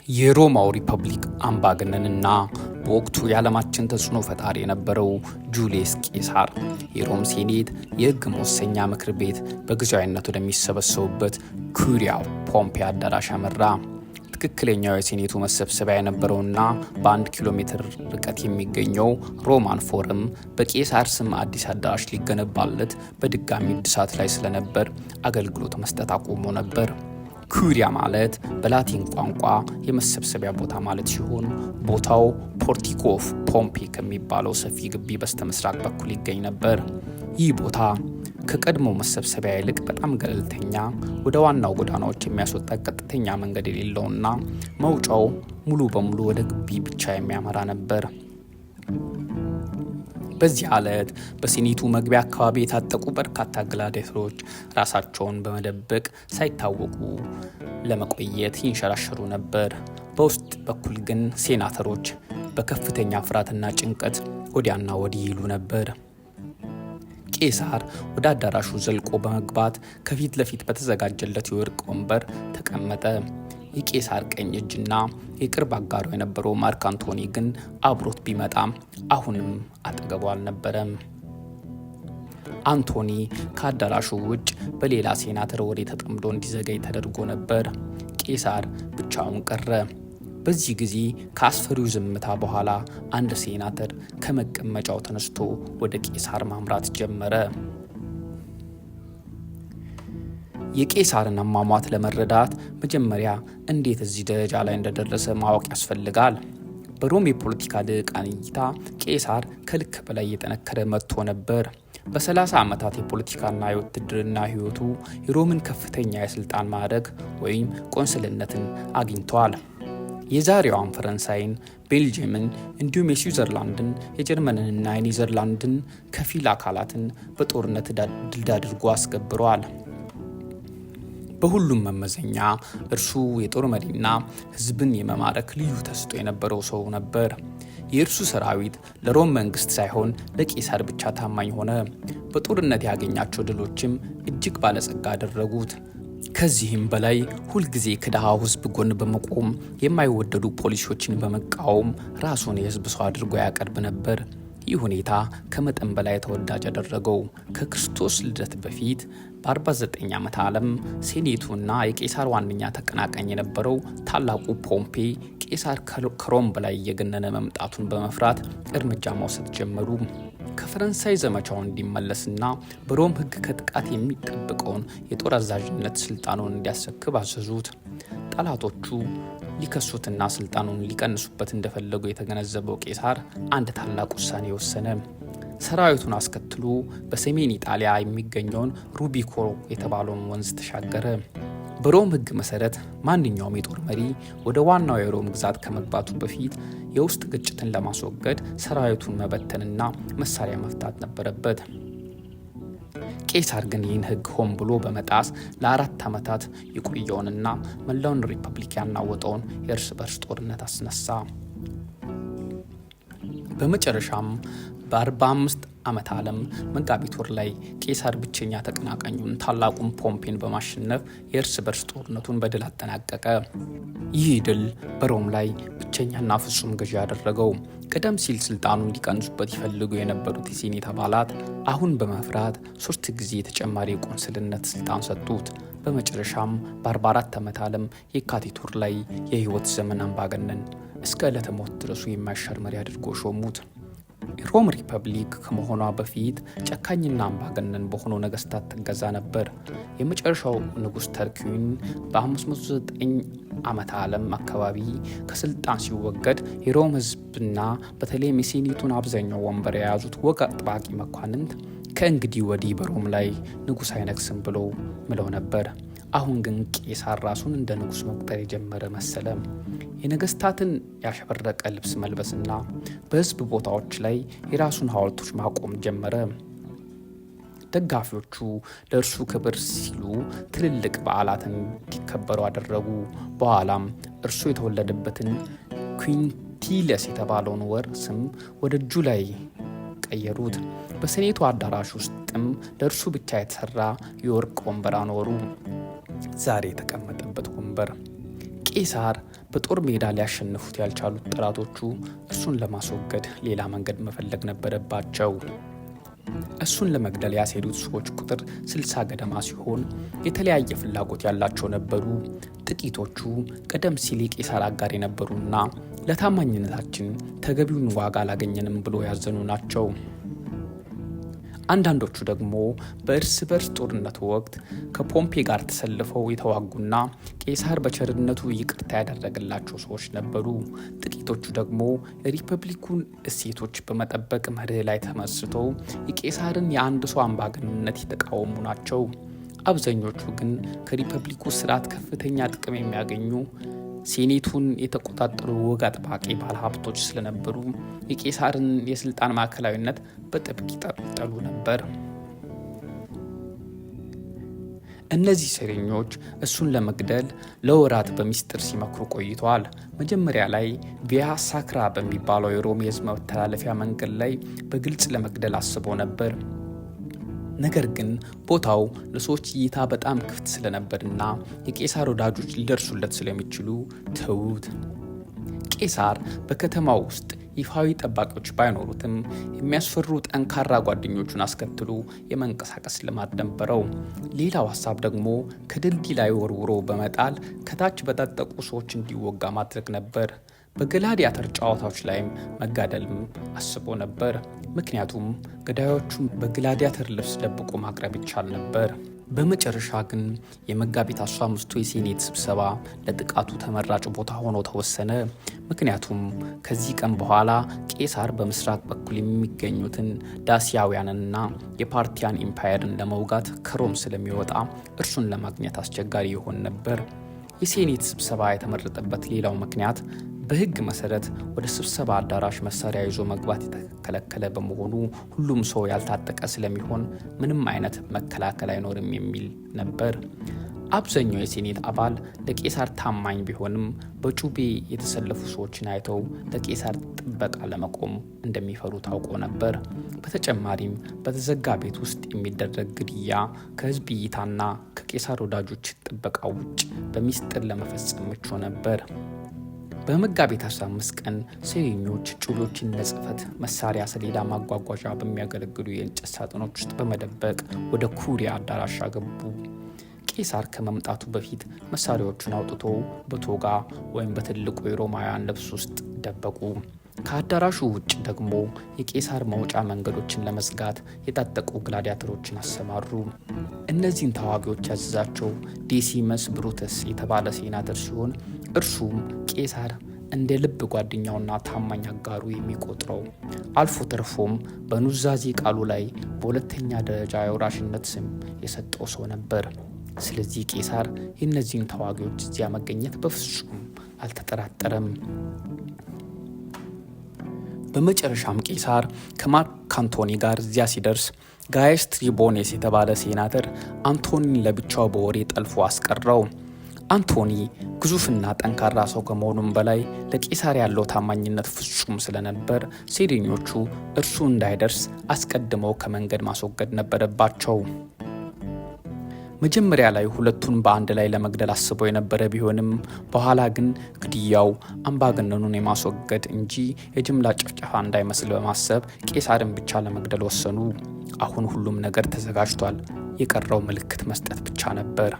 የሮማው ሪፐብሊክ አምባገነንና በወቅቱ የዓለማችን ተጽዕኖ ፈጣሪ የነበረው ጁልየስ ቄሳር የሮም ሴኔት የሕግ መወሰኛ ምክር ቤት በጊዜያዊነት ወደሚሰበሰቡበት ኩሪያ ፖምፔ አዳራሽ አመራ። ትክክለኛው የሴኔቱ መሰብሰቢያ የነበረውና በ1 ኪሎ ሜትር ርቀት የሚገኘው ሮማን ፎረም በቄሳር ስም አዲስ አዳራሽ ሊገነባለት በድጋሚ እድሳት ላይ ስለነበር አገልግሎት መስጠት አቁሞ ነበር። ኩሪያ ማለት በላቲን ቋንቋ የመሰብሰቢያ ቦታ ማለት ሲሆን ቦታው Portico of Pompey ከሚባለው ሰፊ ግቢ በስተምስራቅ በኩል ይገኝ ነበር። ይህ ቦታ ከቀድሞ መሰብሰቢያ ይልቅ በጣም ገለልተኛ፣ ወደ ዋናው ጎዳናዎች የሚያስወጣ ቀጥተኛ መንገድ የሌለውና መውጫው ሙሉ በሙሉ ወደ ግቢ ብቻ የሚያመራ ነበር። በዚህ ዕለት በሴኔቱ መግቢያ አካባቢ የታጠቁ በርካታ ግላዲያተሮች ራሳቸውን በመደበቅ ሳይታወቁ ለመቆየት ይንሸራሸሩ ነበር። በውስጥ በኩል ግን ሴናተሮች በከፍተኛ ፍርሃትና ጭንቀት ወዲያና ወዲህ ይሉ ነበር። ቄሳር ወደ አዳራሹ ዘልቆ በመግባት ከፊት ለፊት በተዘጋጀለት የወርቅ ወንበር ተቀመጠ። የቄሳር ቀኝ እጅና የቅርብ አጋሩ የነበረው ማርክ አንቶኒ ግን አብሮት ቢመጣም አሁንም አጠገቡ አልነበረም። አንቶኒ ከአዳራሹ ውጭ በሌላ ሴናተር ወሬ ተጠምዶ እንዲዘገይ ተደርጎ ነበር። ቄሳር ብቻውን ቀረ። በዚህ ጊዜ ከአስፈሪው ዝምታ በኋላ አንድ ሴናተር ከመቀመጫው ተነስቶ ወደ ቄሳር ማምራት ጀመረ። የቄሳርን አሟሟት ለመረዳት መጀመሪያ እንዴት እዚህ ደረጃ ላይ እንደደረሰ ማወቅ ያስፈልጋል። በሮም የፖለቲካ ልሂቃን እይታ ቄሳር ከልክ በላይ እየጠነከረ መጥቶ ነበር። በ30 ዓመታት የፖለቲካና የውትድርና ሕይወቱ የሮምን ከፍተኛ የስልጣን ማዕረግ ወይም ቆንስልነትን አግኝቷል። የዛሬዋን ፈረንሳይን፣ ቤልጅየምን እንዲሁም የስዊዘርላንድን፣ የጀርመንንና የኔዘርላንድን ከፊል አካላትን በጦርነት ድል አድርጎ አስገብሯል። በሁሉም መመዘኛ እርሱ የጦር መሪና ሕዝብን የመማረክ ልዩ ተሰጥኦ የነበረው ሰው ነበር። የእርሱ ሰራዊት ለሮም መንግስት ሳይሆን ለቄሳር ብቻ ታማኝ ሆነ። በጦርነት ያገኛቸው ድሎችም እጅግ ባለጸጋ አደረጉት። ከዚህም በላይ ሁልጊዜ ከድሃው ሕዝብ ጎን በመቆም የማይወደዱ ፖሊሲዎችን በመቃወም ራሱን የሕዝብ ሰው አድርጎ ያቀርብ ነበር። ይህ ሁኔታ ከመጠን በላይ ተወዳጅ ያደረገው። ከክርስቶስ ልደት በፊት በ49 ዓመተ ዓለም ሴኔቱና የቄሳር ዋነኛ ተቀናቃኝ የነበረው ታላቁ ፖምፔ ቄሳር ከሮም በላይ እየገነነ መምጣቱን በመፍራት እርምጃ መውሰድ ጀመሩ። ከፈረንሳይ ዘመቻው እንዲመለስና በሮም ሕግ ከጥቃት የሚጠብቀውን የጦር አዛዥነት ስልጣኑን እንዲያስረክብ አዘዙት። ጠላቶቹ ሊከሱትና ስልጣኑን ሊቀንሱበት እንደፈለጉ የተገነዘበው ቄሳር አንድ ታላቅ ውሳኔ ወሰነ። ሰራዊቱን አስከትሎ በሰሜን ኢጣሊያ የሚገኘውን ሩቢኮ የተባለውን ወንዝ ተሻገረ። በሮም ሕግ መሰረት ማንኛውም የጦር መሪ ወደ ዋናው የሮም ግዛት ከመግባቱ በፊት የውስጥ ግጭትን ለማስወገድ ሰራዊቱን መበተንና መሳሪያ መፍታት ነበረበት። ቄሳር ግን ይህን ሕግ ሆን ብሎ በመጣስ ለ4 ዓመታት የቆየውንና መላውን ሪፐብሊክ ያናወጠውን የእርስ በርስ ጦርነት አስነሳ። በመጨረሻም በ45 ዓመተ ዓለም መጋቢት ወር ላይ ቄሳር ብቸኛ ተቀናቃኙን ታላቁን ፖምፔን በማሸነፍ የእርስ በርስ ጦርነቱን በድል አጠናቀቀ። ይህ ድል በሮም ላይ ብቸኛና ፍጹም ገዢ ያደረገው። ቀደም ሲል ስልጣኑን ሊቀንሱበት ይፈልጉ የነበሩት የሴኔት አባላት አሁን በመፍራት 3 ጊዜ ተጨማሪ የቆንስልነት ስልጣን ሰጡት። በመጨረሻም በ44 ዓመተ ዓለም የካቲት ወር ላይ የህይወት ዘመን አምባገነን እስከ ዕለተ ሞት ድረሱ የማይሻር መሪ አድርጎ ሾሙት። ሮም ሪፐብሊክ ከመሆኗ በፊት ጨካኝና አምባገነን በሆኑ ነገስታት ትገዛ ነበር። የመጨረሻው ንጉሥ ተርኪዊን በ509 ዓመተ ዓለም አካባቢ ከስልጣን ሲወገድ የሮም ህዝብና በተለይም የሴኔቱን አብዛኛው ወንበር የያዙት ወግ አጥባቂ መኳንንት ከእንግዲህ ወዲህ በሮም ላይ ንጉሥ አይነግስም ብሎ ምለው ነበር። አሁን ግን ቄሳር ራሱን እንደ ንጉሥ መቁጠር የጀመረ መሰለ። የነገስታትን ያሸበረቀ ልብስ መልበስና በህዝብ ቦታዎች ላይ የራሱን ሐውልቶች ማቆም ጀመረ። ደጋፊዎቹ ለእርሱ ክብር ሲሉ ትልልቅ በዓላትን እንዲከበሩ አደረጉ። በኋላም እርሱ የተወለደበትን ኩዊንቲለስ የተባለውን ወር ስም ወደ ጁላይ ቀየሩት። በሴኔቱ አዳራሽ ውስጥም ለእርሱ ብቻ የተሰራ የወርቅ ወንበር አኖሩ። ዛሬ የተቀመጠበት ወንበር። ቄሳር በጦር ሜዳ ሊያሸንፉት ያልቻሉት ጠላቶቹ እርሱን ለማስወገድ ሌላ መንገድ መፈለግ ነበረባቸው። እሱን ለመግደል ያሴሩት ሰዎች ቁጥር 60 ገደማ ሲሆን የተለያየ ፍላጎት ያላቸው ነበሩ። ጥቂቶቹ ቀደም ሲል የቄሳር አጋር የነበሩና ለታማኝነታችን ተገቢውን ዋጋ አላገኘንም ብሎ ያዘኑ ናቸው። አንዳንዶቹ ደግሞ በእርስ በርስ ጦርነቱ ወቅት ከፖምፔ ጋር ተሰልፈው የተዋጉና ቄሳር በቸርነቱ ይቅርታ ያደረገላቸው ሰዎች ነበሩ። ጥቂቶቹ ደግሞ የሪፐብሊኩን እሴቶች በመጠበቅ መርህ ላይ ተመስርተው የቄሳርን የአንድ ሰው አምባገነንነት የተቃወሙ ናቸው። አብዛኞቹ ግን ከሪፐብሊኩ ስርዓት ከፍተኛ ጥቅም የሚያገኙ ሴኔቱን የተቆጣጠሩ ወግ አጥባቂ ባለሀብቶች ስለነበሩ የቄሳርን የስልጣን ማዕከላዊነት በጥብቅ ይጠሉ ነበር። እነዚህ ሴረኞች እሱን ለመግደል ለወራት በሚስጥር ሲመክሩ ቆይተዋል። መጀመሪያ ላይ ቪያ ሳክራ በሚባለው የሮም የሕዝብ መተላለፊያ መንገድ ላይ በግልጽ ለመግደል አስቦ ነበር። ነገር ግን ቦታው ለሰዎች እይታ በጣም ክፍት ስለነበርና የቄሳር ወዳጆች ሊደርሱለት ስለሚችሉ ተዉት። ቄሳር በከተማው ውስጥ ይፋዊ ጠባቂዎች ባይኖሩትም የሚያስፈሩ ጠንካራ ጓደኞቹን አስከትሎ የመንቀሳቀስ ልማድ ነበረው። ሌላው ሀሳብ ደግሞ ከድልድይ ላይ ወርውሮ በመጣል ከታች በታጠቁ ሰዎች እንዲወጋ ማድረግ ነበር። በግላዲያተር ጨዋታዎች ላይም መጋደልም አስቦ ነበር። ምክንያቱም ገዳዮቹን በግላዲያተር ልብስ ደብቆ ማቅረብ ይቻል ነበር። በመጨረሻ ግን የመጋቢት 15ቱ የሴኔት ስብሰባ ለጥቃቱ ተመራጭ ቦታ ሆኖ ተወሰነ። ምክንያቱም ከዚህ ቀን በኋላ ቄሳር በምስራቅ በኩል የሚገኙትን ዳሲያውያንንና የፓርቲያን empire ን ለመውጋት ከሮም ስለሚወጣ እርሱን ለማግኘት አስቸጋሪ ይሆን ነበር። የሴኔት ስብሰባ የተመረጠበት ሌላው ምክንያት በሕግ መሰረት ወደ ስብሰባ አዳራሽ መሳሪያ ይዞ መግባት የተከለከለ በመሆኑ ሁሉም ሰው ያልታጠቀ ስለሚሆን ምንም አይነት መከላከል አይኖርም የሚል ነበር። አብዛኛው የሴኔት አባል ለቄሳር ታማኝ ቢሆንም በጩቤ የተሰለፉ ሰዎችን አይተው ለቄሳር ጥበቃ ለመቆም እንደሚፈሩ ታውቆ ነበር። በተጨማሪም በተዘጋ ቤት ውስጥ የሚደረግ ግድያ ከሕዝብ እይታና ከቄሳር ወዳጆች ጥበቃ ውጭ በሚስጥር ለመፈጸም ምቹ ነበር። በመጋቢት 15 ቀን ሴረኞች ጩቤዎችን ለጽህፈት መሳሪያ ሰሌዳ ማጓጓዣ በሚያገለግሉ የእንጨት ሳጥኖች ውስጥ በመደበቅ ወደ ኩሪያ አዳራሽ አገቡ። ቄሳር ከመምጣቱ በፊት መሳሪያዎቹን አውጥቶ በቶጋ ወይም በትልቁ የሮማውያን ልብስ ውስጥ ደበቁ። ከአዳራሹ ውጭ ደግሞ የቄሳር መውጫ መንገዶችን ለመዝጋት የታጠቁ ግላዲያተሮችን አሰማሩ። እነዚህን ተዋጊዎች ያዘዛቸው ዴሲመስ ብሩተስ የተባለ ሴናተር ሲሆን እርሱም ቄሳር እንደ ልብ ጓደኛውና ታማኝ አጋሩ የሚቆጥረው አልፎ ተርፎም በኑዛዜ ቃሉ ላይ በሁለተኛ ደረጃ የወራሽነት ስም የሰጠው ሰው ነበር። ስለዚህ ቄሳር የእነዚህን ተዋጊዎች እዚያ መገኘት በፍጹም አልተጠራጠረም። በመጨረሻም ቄሳር ከማርክ አንቶኒ ጋር እዚያ ሲደርስ ጋየስ ትሪቦኔስ የተባለ ሴናተር አንቶኒን ለብቻው በወሬ ጠልፎ አስቀረው። አንቶኒ ግዙፍና ጠንካራ ሰው ከመሆኑም በላይ ለቄሳር ያለው ታማኝነት ፍጹም ስለነበር ሴረኞቹ እርሱ እንዳይደርስ አስቀድመው ከመንገድ ማስወገድ ነበረባቸው። መጀመሪያ ላይ ሁለቱን በአንድ ላይ ለመግደል አስበው የነበረ ቢሆንም በኋላ ግን ግድያው አምባገነኑን የማስወገድ እንጂ የጅምላ ጭፍጨፋ እንዳይመስል በማሰብ ቄሳርን ብቻ ለመግደል ወሰኑ። አሁን ሁሉም ነገር ተዘጋጅቷል። የቀረው ምልክት መስጠት ብቻ ነበር።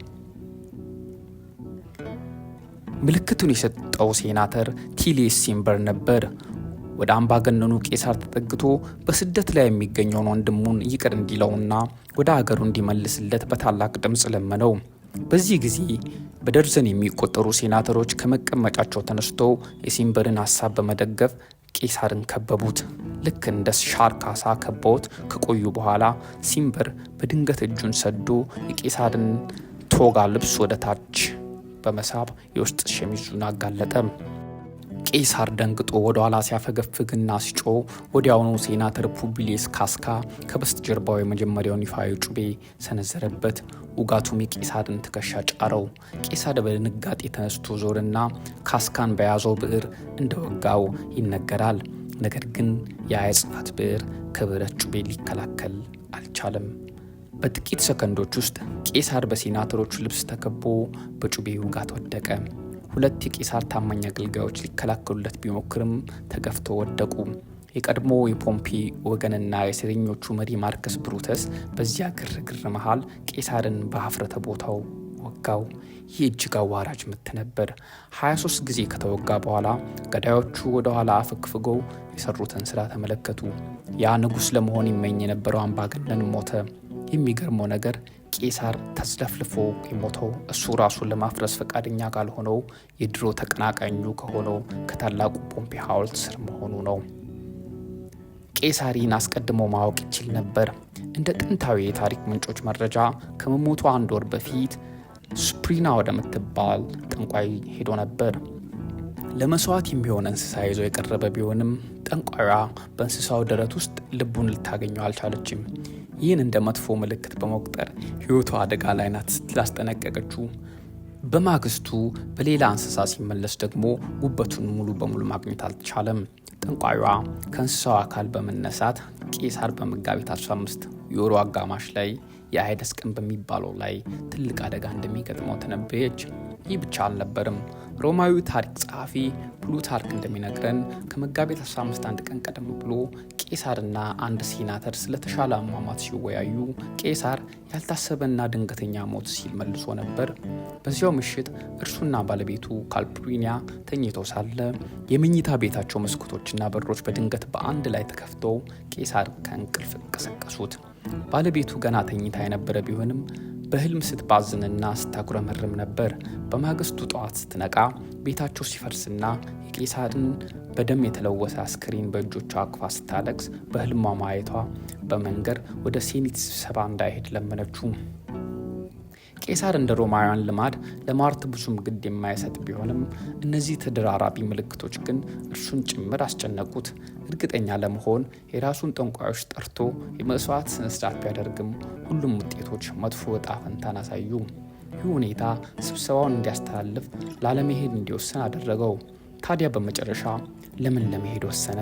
ምልክቱን የሰጠው ሴናተር ቲሊየስ ሲምበር ነበር። ወደ አምባገነኑ ቄሳር ተጠግቶ በስደት ላይ የሚገኘውን ወንድሙን ይቅር እንዲለውና ወደ አገሩ እንዲመልስለት በታላቅ ድምፅ ለመነው። በዚህ ጊዜ በደርዘን የሚቆጠሩ ሴናተሮች ከመቀመጫቸው ተነስተው የሲምበርን ሀሳብ በመደገፍ ቄሳርን ከበቡት። ልክ እንደ ሻርክ አሳ ከበውት ከቆዩ በኋላ ሲምበር በድንገት እጁን ሰዶ የቄሳርን ቶጋ ልብስ ወደ ታች በመሳብ የውስጥ ሸሚዙን አጋለጠ። ቄሳር ደንግጦ ወደ ኋላ ሲያፈገፍግና ሲጮህ ወዲያውኑ ሴናተር ፑብሊየስ ካስካ ከበስተጀርባው የመጀመሪያውን ይፋዊ ጩቤ ሰነዘረበት። ውጋቱም የቄሳርን ትከሻ ጫረው። ቄሳር በድንጋጤ ተነስቶ ዞርና ካስካን በያዘው ብዕር እንደወጋው ይነገራል። ነገር ግን ያ የጽፋት ብዕር ከብረት ጩቤ ሊከላከል አልቻለም። በጥቂት ሰከንዶች ውስጥ ቄሳር በሴናተሮቹ ልብስ ተከቦ በጩቤ ውጋት ወደቀ። ሁለት የቄሳር ታማኝ አገልጋዮች ሊከላከሉለት ቢሞክርም ተገፍተው ወደቁ። የቀድሞ የፖምፒ ወገንና የሴረኞቹ መሪ ማርከስ ብሩተስ በዚያ ግርግር መሃል ቄሳርን በሀፍረተ ቦታው ወጋው። ይህ እጅግ አዋራጅ ምት ነበር። 23 ጊዜ ከተወጋ በኋላ ገዳዮቹ ወደ ኋላ አፈግፍገው የሰሩትን ስራ ተመለከቱ። ያ ንጉሥ ለመሆን ይመኝ የነበረው አምባገነን ሞተ። የሚገርመው ነገር ቄሳር ተዝለፍልፎ የሞተው እሱ ራሱን ለማፍረስ ፈቃደኛ ካልሆነው የድሮ ተቀናቃኙ ከሆነው ከታላቁ ፖምፔ ሐውልት ስር መሆኑ ነው። ቄሳሪን አስቀድሞ ማወቅ ይችል ነበር። እንደ ጥንታዊ የታሪክ ምንጮች መረጃ ከመሞቱ አንድ ወር በፊት ስፕሪና ወደምትባል ጠንቋይ ሄዶ ነበር። ለመስዋዕት የሚሆን እንስሳ ይዞ የቀረበ ቢሆንም ጠንቋዩዋ በእንስሳው ደረት ውስጥ ልቡን ልታገኘው አልቻለችም። ይህን እንደ መጥፎ ምልክት በመቁጠር ሕይወቷ አደጋ ላይ ናት ስትል አስጠነቀቀችው። በማግስቱ በሌላ እንስሳ ሲመለስ ደግሞ ጉበቱን ሙሉ በሙሉ ማግኘት አልቻለም። ጠንቋዩዋ ከእንስሳው አካል በመነሳት ቄሳር በመጋቢት 15 የወሩ አጋማሽ ላይ የአይደስ ቀን በሚባለው ላይ ትልቅ አደጋ እንደሚገጥመው ተነበየች። ይህ ብቻ አልነበርም። ሮማዊ ታሪክ ጸሐፊ ፕሉታርክ እንደሚነግረን ከመጋቢት 15 አንድ ቀን ቀደም ብሎ ቄሳርና አንድ ሴናተር ስለተሻለ አሟሟት ሲወያዩ ቄሳር ያልታሰበና ድንገተኛ ሞት ሲል መልሶ ነበር። በዚያው ምሽት እርሱና ባለቤቱ ካልፕሪኒያ ተኝተው ሳለ የመኝታ ቤታቸው መስኮቶችና በሮች በድንገት በአንድ ላይ ተከፍተው ቄሳር ከእንቅልፍ ቀሰቀሱት። ባለቤቱ ገና ተኝታ የነበረ ቢሆንም በህልም ስትባዝንና ስታጉረመርም ነበር። በማግስቱ ጠዋት ስትነቃ ቤታቸው ሲፈርስና የቄሳርን በደም የተለወሰ አስክሬን በእጆቿ አቅፋ ስታለቅስ በህልሟ ማየቷ በመንገር ወደ ሴኔት ስብሰባ እንዳይሄድ ለመነችው። ቄሳር እንደ ሮማውያን ልማድ ለሟርት ብዙም ግድ የማይሰጥ ቢሆንም እነዚህ ተደራራቢ ምልክቶች ግን እርሱን ጭምር አስጨነቁት። እርግጠኛ ለመሆን የራሱን ጠንቋዮች ጠርቶ የመስዋዕት ስነስርዓት ቢያደርግም ሁሉም ውጤቶች መጥፎ ዕጣ ፈንታን አሳዩ። ይህ ሁኔታ ስብሰባውን እንዲያስተላልፍ ላለመሄድ እንዲወስን አደረገው። ታዲያ በመጨረሻ ለምን ለመሄድ ወሰነ?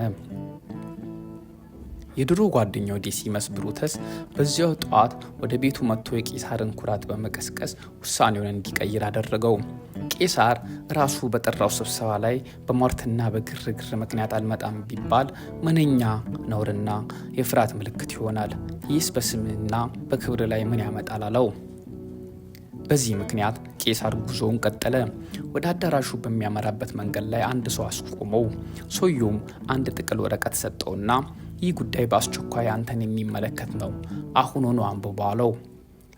የድሮ ጓደኛው ዴሲመስ ብሩተስ በዚያው ጠዋት ወደ ቤቱ መጥቶ የቄሳርን ኩራት በመቀስቀስ ውሳኔውን እንዲቀይር አደረገው። ቄሳር ራሱ በጠራው ስብሰባ ላይ በሟርትና በግርግር ምክንያት አልመጣም ቢባል ምንኛ ነውርና የፍርሃት ምልክት ይሆናል። ይህስ በስምና በክብር ላይ ምን ያመጣል አለው። በዚህ ምክንያት ቄሳር ጉዞውን ቀጠለ። ወደ አዳራሹ በሚያመራበት መንገድ ላይ አንድ ሰው አስቆመው። ሰውየውም አንድ ጥቅል ወረቀት ሰጠውና ይህ ጉዳይ በአስቸኳይ አንተን የሚመለከት ነው፣ አሁን ሆኖ አንብበው አለው።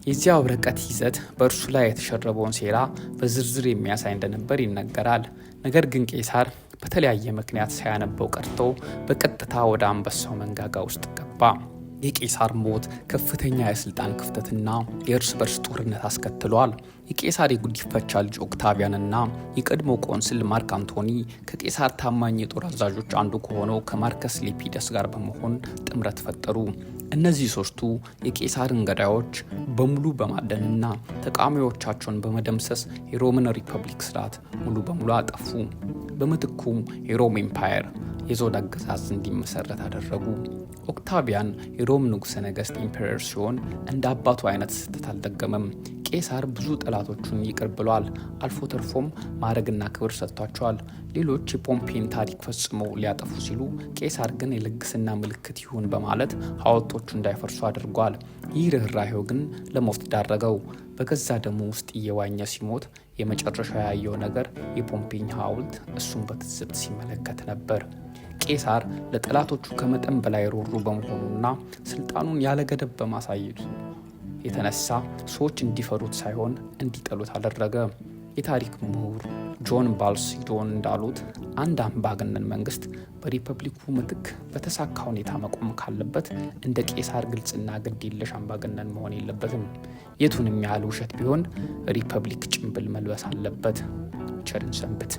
የዚያ ወረቀት ይዘት በእርሱ ላይ የተሸረበውን ሴራ በዝርዝር የሚያሳይ እንደነበር ይነገራል። ነገር ግን ቄሳር በተለያየ ምክንያት ሳያነበው ቀርቶ በቀጥታ ወደ አንበሳው መንጋጋ ውስጥ ገባ። የቄሳር ሞት ከፍተኛ የስልጣን ክፍተትና የእርስ በርስ ጦርነት አስከትሏል። የቄሳር የጉዲፈቻ ልጅ ኦክታቪያንና የቀድሞ ቆንስል ማርክ አንቶኒ ከቄሳር ታማኝ የጦር አዛዦች አንዱ ከሆነው ከማርከስ ሌፒደስ ጋር በመሆን ጥምረት ፈጠሩ። እነዚህ ሶስቱ የቄሳርን ገዳዮች በሙሉ በማደንና ተቃዋሚዎቻቸውን በመደምሰስ የሮምን ሪፐብሊክ ስርዓት ሙሉ በሙሉ አጠፉ። በምትኩም የሮም empire የዘውድ አገዛዝ እንዲመሰረት አደረጉ። ኦክታቪያን የሮም ንጉሠ ነገሥት emperor ሲሆን እንደ አባቱ አይነት ስህተት አልደገመም። ቄሳር ብዙ ጠላቶቹን ይቅር ብሏል። አልፎ ተርፎም ማዕረግና ክብር ሰጥቷቸዋል። ሌሎች የፖምፔን ታሪክ ፈጽመው ሊያጠፉ ሲሉ፣ ቄሳር ግን የልግስና ምልክት ይሁን በማለት ሐውልቶቹ እንዳይፈርሱ አድርጓል። ይህ ርኅራሄው ግን ለሞት ዳረገው። በገዛ ደሙ ውስጥ እየዋኘ ሲሞት የመጨረሻ ያየው ነገር የፖምፔን ሐውልት እሱን በትዝብት ሲመለከት ነበር። ቄሳር ለጠላቶቹ ከመጠን በላይ ሩሩ በመሆኑና ስልጣኑን ያለ ገደብ በማሳየቱ የተነሳ ሰዎች እንዲፈሩት ሳይሆን እንዲጠሉት አደረገ። የታሪክ ምሁር ጆን ባልሲዶን እንዳሉት አንድ አምባገነን መንግስት በሪፐብሊኩ ምትክ በተሳካ ሁኔታ መቆም ካለበት እንደ ቄሳር ግልጽና ግድ የለሽ አምባገነን መሆን የለበትም። የቱንም ያህል ውሸት ቢሆን ሪፐብሊክ ጭንብል መልበስ አለበት። ቸርን ሰንብት።